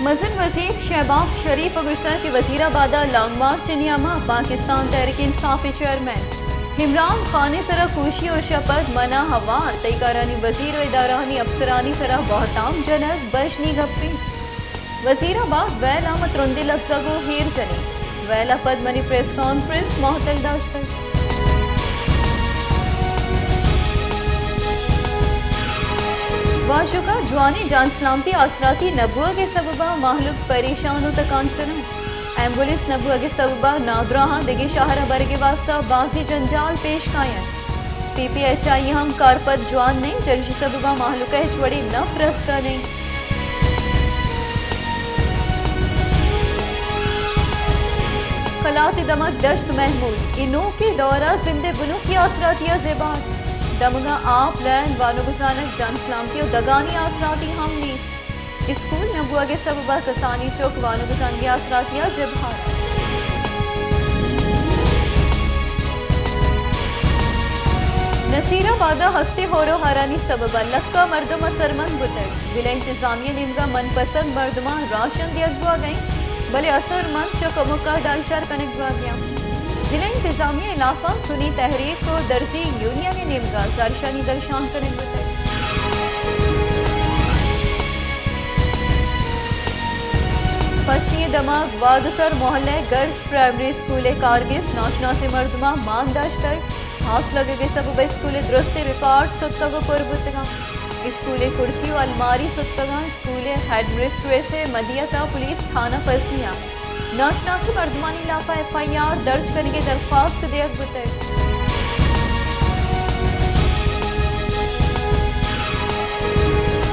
مزن وزیر شہباز شریف ءَ گوشتگ کہ وزیر آباد ءَ لانگ مارچ ءِ نیام ءَ پاکستان تحریک انصاف ءِ چیئرمین عمران خان ءِ سرا کوشی ارش ءَ پد من ءَ ہوار تئی کارانی وزیر ءُ ادارہانی افسرانی سرا بہتام جنگ بژنی گپے۔ وزیر آباد ویل ءَ ما ترندیں لبزگ ءَ ہیر جنیں۔ ویل ءَ پد منی پریس کانفرنس معطل داشتگ۔ واشوکا جوانیں جان سلامتی آسراتی نہ بوگ ءِ سبب ءَ مہلوک پریشان ءُ تکانسر اَنت۔ ایمبولینس نہ بوگ ءِ سبب ءَ نادراہاں دگہ شہر ءَ برگ ءِ واستہ بازیں جنجال پیش کاینت۔ پی پی ایچ آئی ہم کارپد جوان نہ اِنت، چریشی سبب ءَ مہلوک ءَ ہچ وڑیں نپ رستہ نہ اِنت۔ کلات ءِ دمگ دشت محمود، اے نوکیں دور ءَ زند ءِ بنکی آسراتی ءَ زبہر۔ دمگاں آپ، لین، وانگزانک، جان سلامتی ءُ دگانی آسراتی ہم نیست۔ اسکول نہ بوگ ءِ سبب ءَ کسانیں چک وانگزانگ ءِ آسراتی ءَ زبہر۔ نصیر آباد ءَ ہستیں ہور ءُ ہارانی سبب ءَ لکاں مردم اثرمند بوتگ۔ ضلع انتظامیہ ءِ نیمگ ءَ من پسند مردماں راشن دیگ بوگ ءَ اِنت، بلے اثرمند چہ کمک ءَ ڈالچار کنگ بوگ ءَ اَنت۔ ضلع انتظامیہ ءِ لاف ءَ سنی تحریک ءُ درزی یونین ءِ نیمگ ءَ زہرشانی درشان کنگ بوتگ۔ پسنی ءِ دمگ وادسر محلہ ءِ گرلز پرائمری اسکول ءِ کارگس ناشناسیں مردماں مان داشتگ۔ ہاس لگگ ءِ سبب ءَ اسکول ءِ درستیں ریکارڈ ستکگ ءُ پر بوتگ اَنت۔ اسکول ءِ کرسی ءُ الماری ستکگ اَنت۔ اسکول ءِ ہیڈمسٹریس ءِ مدیت ءَ پولیس تھانہ پسنی ءَ ناشناسیں مردمانی لاف ءَ ایف آئی آر درج کنگ ءِ درخواست دیگ بوتگ۔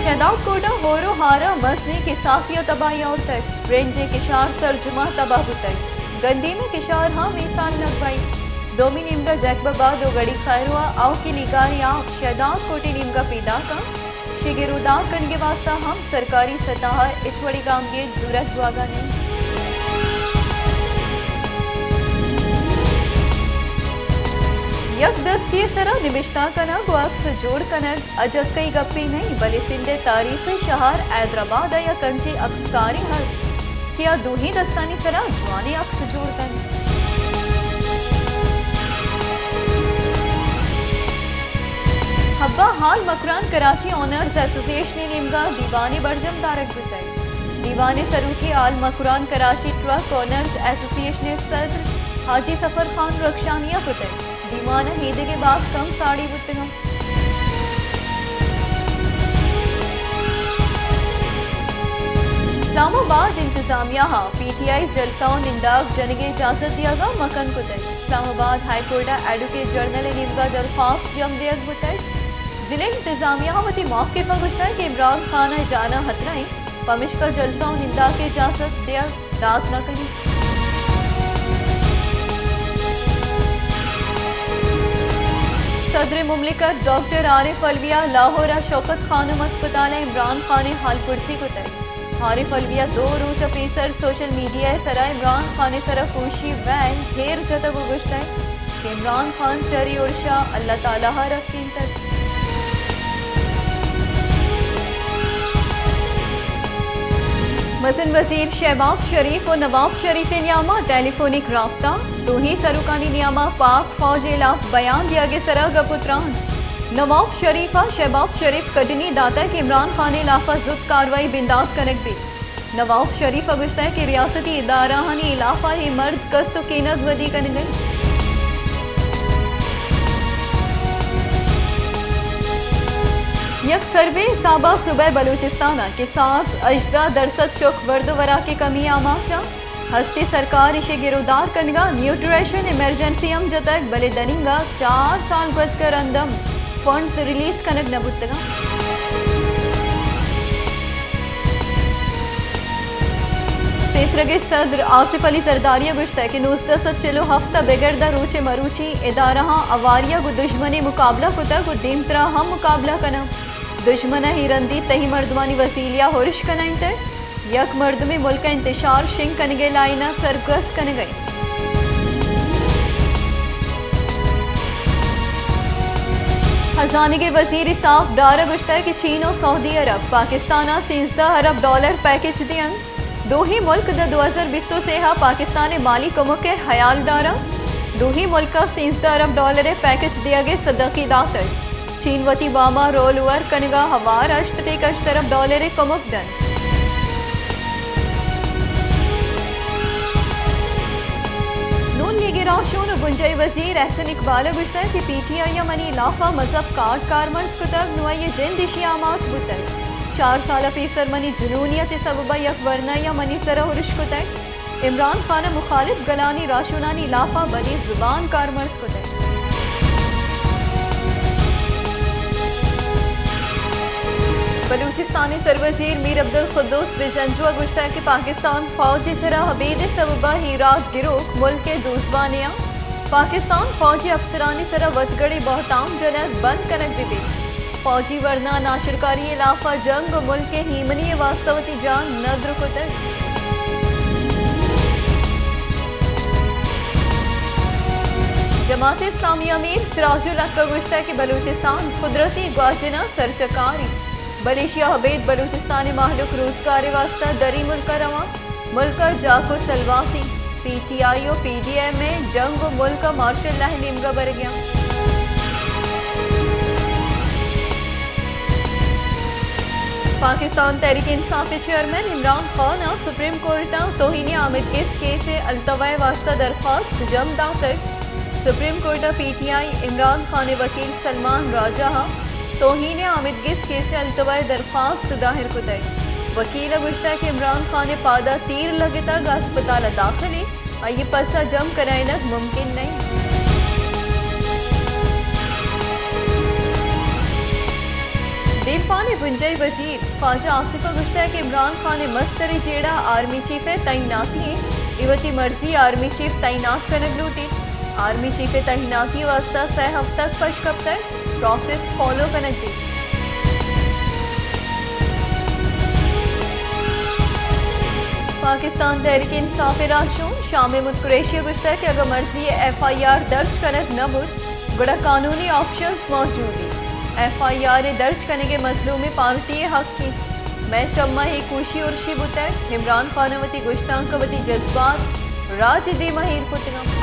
شہداد کوٹ ءَ ہور ءُ ہار ءَ مزنیں کساسے ءَ تباہی آورتگ۔ برنج ءِ کشار سرجم ءَ تباہ بوتگ۔ گندیم ءِ کشار ہم اے سال نہ بئیت۔ دومی نیمگ ءَ جیکب آباد ءُ گڑی خیرو ءَ آؤکیں لیگاریں آپ شہداد کوٹ ءِ نیمگ ءَ پیداک اَنت۔ ایشی ءِ گرودار کنگ ءِ واستہ ہم سرکاری سطح ءَ ہچ وڑیں گامگیج زورگ بوگ ءَ نہ اِنت۔ یک دستی ءِ سرا نبشتہ کنگ ءُ عکس جوڑ کنگ اجکئی گپے نہ اِنت، بلے سندھ ءِ تاریخی شہر حیدرآباد ءَ یک انچیں عکسکارے ہست کہ آ دوہیں دستانی سرا جوانیں عکس جوڑ کنت۔ حبہ ہال مکران کراچی اونرز ایسوسی ایشن ءِ نیمگ ءَ دیوانے برجم دارگ بوتگ۔ دیوان ءِ سروکی ہال مکران کراچی ٹرک اونرز ایسوسی ایشن ءِ صدر حاجی سفر خان رخشانی ءَ کتگ۔ دیوان ءَ ایدگہ باز کم ساڑی بوتگ اَنت۔ اسلام آباد انتظامیہ ءَ پی ٹی آئی جلسہ ءُ ننداگ جنگ ءِ اجازت دیگ ءَ مکن کتگ۔ اسلام آباد ہائی کورٹ ءَ ایڈوکیٹ جنرل ءِ نیمگ ءَ درخواست جم دیگ بوتگ۔ ضلع انتظامیہ ءَ وتی موقف ءَ گوشتگ کہ عمران خان ءِ جان ءَ ہترہ اِنت، پمیشکا جلسہ ءُ ننداگ ءِ اجازت دیگ دات نہ کنیت۔ صدر مملکت ڈاکٹر عارف علوی ءَ لاہور ءِ شوکت خانم ہسپتال ءَ عمران خان ءِ حال پرسی کتگ۔ عارف علوی ءَ دو روچ ءَ پیسر سوشل میڈیا ءِ سرا عمران خان ءِ سرا کوشی ویل ہیر جتگ ءُ گوشتگ کہ عمران خان چری ارشا اللہ تعالی ءَ رکینتگ۔ مزن وزیر شہباز شریف ءُ نواز شریف ءِ نیام ءَ ٹیلی فونک رابطہ، دوہیں سروکانی نیام ءَ پاک فوج ءِ ہلاپ بیان دیگ ءِ سرا گپ ءُ تران۔ نواز شریف ءَ شہباز شریف ءَ کڈنی داتگ کہ عمران خان ءِ ہلاپ ءَ زوت کاروائی بندات کنگ بیت۔ نواز شریف ءَ گوشتگ کہ ریاستی ادارہانی ہلاپ ءَ اے مرد کست ءُ کینگ ودی کنگ ءَ اِنت۔ یک سروے حساب ءَ صوبہ بلوچستان ءَ کساس ہژدہ درسد چک ورد ءُ وراک ءِ کمی ءِ آماچ اَنت۔ ہستیں سرکار ایشی ءِ گرودار کنگ ءَ نیوٹریشن ایمرجنسی ہم جتگ، بلے دنیگا چار سال گوزگ ءَ رند ہم فنڈز ریلیز کنگ نہ بوتگ اَنت۔ پیسرگیں صدر آصف علی زرداری ءَ گوشتگ کہ نوزدہ سد چل ءُ ہفت ءَ بگر داں روچ ءَ مروچی ادارہاں ہواریگ ءُ دژمن ءِ مقابلہ کتگ ءُ دیمترا ہم مقابلہ کناں۔ دژمن ءَ اے رندی تہی مردمانی وسیلہ ءَ ارش کنائینتگ۔ یک مردمے ملک ءِ انتشار شنگ کنگ ءِ لائن ءَ سرگوز کنگ ءَ اِنت۔ خزانگ ءِ وزیر اسحاق ڈار ءَ گوشتگ کہ چین ءُ سعودی عرب پاکستان ءَ سیزدہ ارب ڈالر پیکج دئینت۔ دوہیں ملک داں دو ہزار بیست ءُ سے ءَ پاکستان ءِ مالی کمک ءِ ہیال دار اَنت۔ دوہیں ملک ءَ سیزدہ ارب ڈالر ءِ پیکج دیگ ءِ صداقی داتگ۔ چین وتی وام ءَ رول اوور کنگ ءَ ہوار ہشت ٹیک ہشت ارب ڈالر ءِ کمک دنت۔ نون لیگ ءِ راہشون ءُ بنجاہی وزیر احسن اقبال ءَ گوشتگ کہ پی ٹی آئی ءَ منی ہلاپ ءَ مزپ کارڈ کارمرز کتگ، نوں آئی ءِ جند ایشی ءَ آماچ بوتگ۔ چار سال ءَ پیسر منی جنونیت ءِ سبب ءَ یک ورنایے ءَ منی سر ءَ ارش کتگ۔ عمران خان ءِ مخالف گلانی راہشونانی ہلاپ ءَ بدیں زبان کارمرز کتگ۔ بلوچستان ءِ سروزیر میر عبدالقدوس بزنجو ءَ گوشتگ کہ پاکستان فوج ءِ سرا ابید ءِ سبب ءَ ایراد گروک ملک ءِ دوزوانے اَنت۔ پاکستان فوجی افسرانی سرا وتگڑیں بہتام جنگ بند کنگ بہ بیت۔ فوجی ورنا ناشرکاری ءِ ہلاپ ءَ جنگ ءُ ملک ءِ ایمنی ءِ واستہ وتی جان ندر کتگ۔ جماعت اسلامی ءِ امیر سراج الحق ءَ گوشتگ کہ بلوچستان قدرتی گواجن ءِ سرچکاری، بلے ایشی ءَ ابید بلوچستان ءِ مہلوک روزگار ءِ واستہ دری ملک ءَ رواں۔ ملک ءَ جاک ءُ سلوات اِنت۔ پی ٹی آئی ءُ پی ڈی ایم ءِ جنگ ءُ ملک ءَ مارشل لا ءِ نیمگ ءَ برگ ءَ اَنت۔ پاکستان تحریک انصاف ءِ چیئرمین عمران خان ءَ سپریم کورٹ ءَ توہین آمدگس کیس ءِ التوا ءِ واستہ درخواست جم داتگ۔ سپریم کورٹ ءَ پی ٹی آئی عمران خان ءِ وکیل سلمان راجہ ءَ توہین آمدگس کیس ءِ التوا ءِ درخواست داہر کتگ۔ وکیل ءَ گوشتگ کہ عمران خان ءِ پاد ءَ تیر لگتگ، ہسپتال ءَ داخل اِنت، آئی ءِ پس ءَ جم کنائینگ ممکن نہ اِنت۔ دیمپان ءِ بنجاہی وزیر خواجہ آصف ءَ گوشتگ کہ عمران خان ءِ مستریں جیڑہ آرمی چیف ءِ تعیناتی اِنت، اے وتی مرضی آرمی چیف تعینات کنگ لوٹیت۔ آرمی چیف ءِ تعیناتی ءِ واستہ سئے ہفتگ پش کپتگ۔ پراسس فالو کنگ بیت۔ پاکستان تحریک انصاف ءِ راہشون شاہ محمود قریشی ءَ گوشتگ کہ اگاں مرضی ءَ ایف آئی آر درج کنگ نہ بوت، گڑا قانونی آپشنز موجود اِنت۔ ایف آئی آر ءِ درج کنگ ءِ مظلومیں پارٹی ءِ حق اِنت۔ مئے چماں اے کوشی ارشی بوتگ، عمران خان ءَ وتی گشتانک ءَ وتی جذبات راج ءِ دیم ءَ ایر کتگ اَنت۔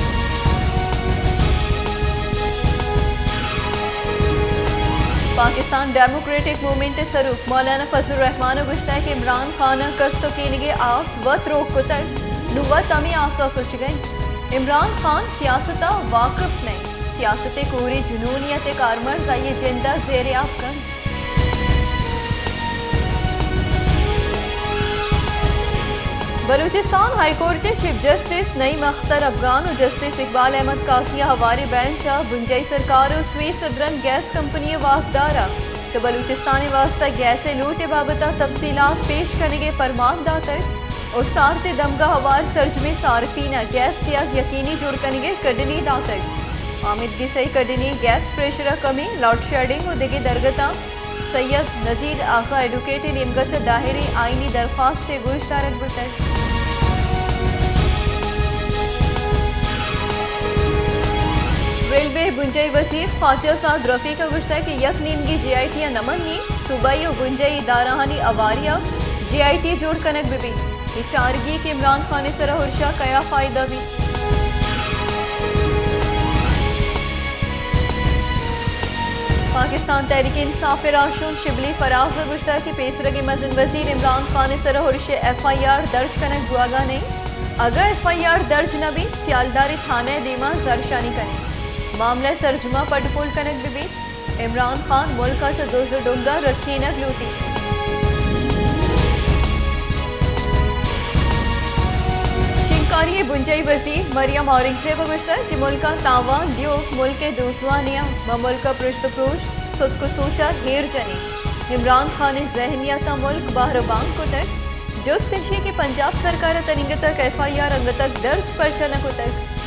پاکستان ڈیموکریٹک موومنٹ ءِ سروک مولانا فضل الرحمان ءَ گوشتگ کہ عمران خان ءَ کست ءُ کینگ ءِ آس وت روک کتگ، نوں وت ہمے آس ءَ سچگ ءَ اِنت۔ عمران خان سیاست ءَ واقف نہ اِنت، سیاست ءِ کوریں جنونیت ءِ کارمرز آئی ءِ جند ءَ زیر آپ کنت۔ بلوچستان ہائی کورٹ ءِ چیف جسٹس نعیم اختر افغان ءُ جسٹس اقبال احمد قاضی ءَ ہواریں بینچ ءَ بنجاہی سرکار ءُ سویس ءِ درند گیس کمپنی ءِ واکدار ءَ چہ بلوچستان ءِ واستہ گیس ءِ لوٹ ءِ بابت ءَ تفصیلات پیش کنگ ءِ پرمان داتگ ءُ سارت ءِ دمگ ءَ ہوار سرجمیں صارفین ءَ گیس دیگ یقینی جوڑ کنگ ءِ کڈنی داتگ۔ آمدگس ءِ کڈنی گیس پریشر ءِ کمی، لوڈشیڈنگ ءُ دگہ درگتاں سید نذیر آغا ایڈوکیٹ ءِ نیمگ ءَ چہ داہریں آئینی درخواست ءِ گوش دارگ بوتگ۔ ریلوے ءِ بنجاہی وزیر خواجہ سعد رفیق ءَ گوشتگ کہ یک نیمگے جے آئی ٹی ءَ نہ منی، صوبائی ءُ بنجاہی ادارہانی ہواری ءَ جے آئی ٹی جوڑ کنگ بہ بیت۔ اے چارگی کہ عمران خان ءِ سر ءَ ارش ءَ کیا فائدہ بیت؟ پاکستان تحریک انصاف ءِ راہشون شبلی فراز ءَ گوشتگ کہ پیسرگیں مزن وزیر عمران خان ءِ سر ءَ ارش ءِ ایف آئی آر درج کنگ بوہگ ءَ نہ اِنت۔ اگاں ایف آئی آر درج نہ بیت، سیالدار ءِ تھانہ ءِ دیما زھرشانی کن ایں۔ معاملہ ءِ سرجم ءَ پٹ ءُ پول کنگ بہ بیت۔ عمران خان ملک ءَ چہ دز ءُ ڈنگ ءَ رکینگ لوٹیت۔ شنگکاری ءِ بنجاہی وزیر مریم اورنگزیب ءَ گوشتگ کہ ملک ءَ تاوان دیوک ملک ءِ دوزوانے ءَ، ما ملک ءَ پرشت ءُ پروشت، ستک ءُ سوچ ءَ ایر جن ایں۔ عمران خان ءِ ذہنیت ءَ ملک بہر ءُ بانگ کتگ۔ جست ایشی کہ پنجاب سرکار ءَ تنیگتگ ایف آئی آر انگتک درج پرچا نہ کتگ؟